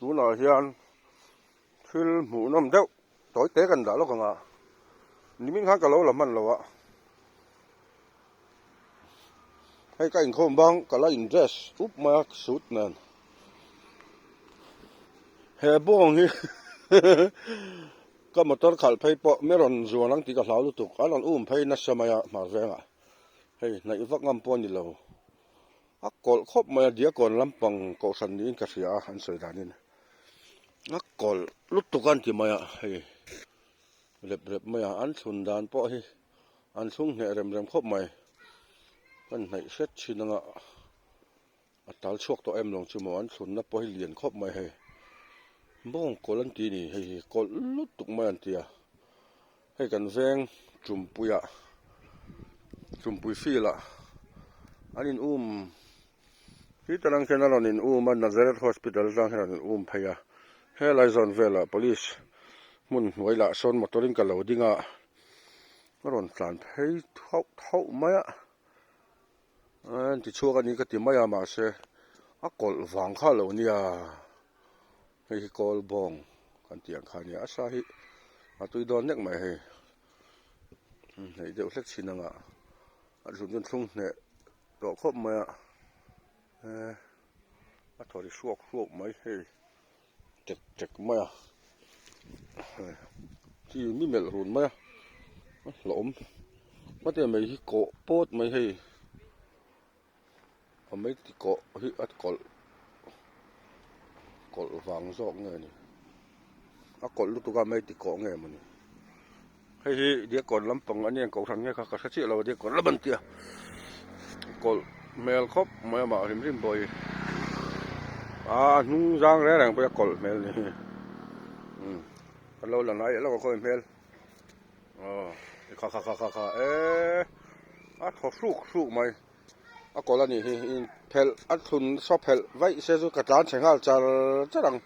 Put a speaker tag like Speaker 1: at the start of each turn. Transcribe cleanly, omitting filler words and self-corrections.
Speaker 1: Tunah hian thil hmuhnawm deuh tawi te kan dah lawk ang a, nimin khan ka lo la hman lo a, hei ka inkhawm bang ka la in dress up mai a suit nen he bawng hi ka motor khalh phei pawh mi rawn zuan ang tih ka hlau lutuk an rawn um phei nasa mai a hmar vengah hei hnaih vak ngam pawh a ni lo. A kawlh khawp mai a, Diakon lampang kohhran niin ka hria a, an sawi danin a kawlh lutuk a an ti mai a, hei rep rep mai a, an thlun dan pawh hi an thlung hneh rem rem khawp mai, kan hnaih hret thin anga a tal chhuak tawh em lawng chu maw, an thlunna pawh hi lian khawp mai hei, bawng kawlh an ti a ni, hei hi kawlh lutuk mai an ti a. Hei kan veng Tumpuiah Tumpui field ah an in um hi ta lang khian a rawn in um a Nazareth Hospital atang hian a rawn in um phei a helai zawn velah police hmun hnuai lah sawn motor in ka lo ding a a rawn tlan phei thauh thauh mai a an ti chhuak a ni ka ti mai a mahse a kawlh vang kha a lo nia. Hei hi kawl bawng kan tih ang kha a nia a sa hi a tui dawn nek mai hei hneih deuh hlek chin anga a zun chuan thlung hneh tawh khawp mai a eh a thaw ri hruak hruak mai hei tek tek mai a chi mi melh run mai a a hlauhawm hmate mai hi kawh pawt mai hei. A mei ti kawh hi a kawlh kawlh vang zawk nge ni a kawlh lutuk a mei ti kawh nge mawni hei hi diakkawn lampang a nia kohhran nge kha ka hre chiah lo a diakkawn lam an tia kawlh hmel khawp mai amah hrim hrim pawh hi a hnung zang reng reng pawh hi a kawlh hmel ni hi umm kan lo la ngai leh lawk a khawi hmel aw kha kha kha kha kha eee a thaw hruk hruk mai. A kawlh a nih hi in phelh a thlun saw phelh vaih se chu ka tlan chhe nghal char char ang.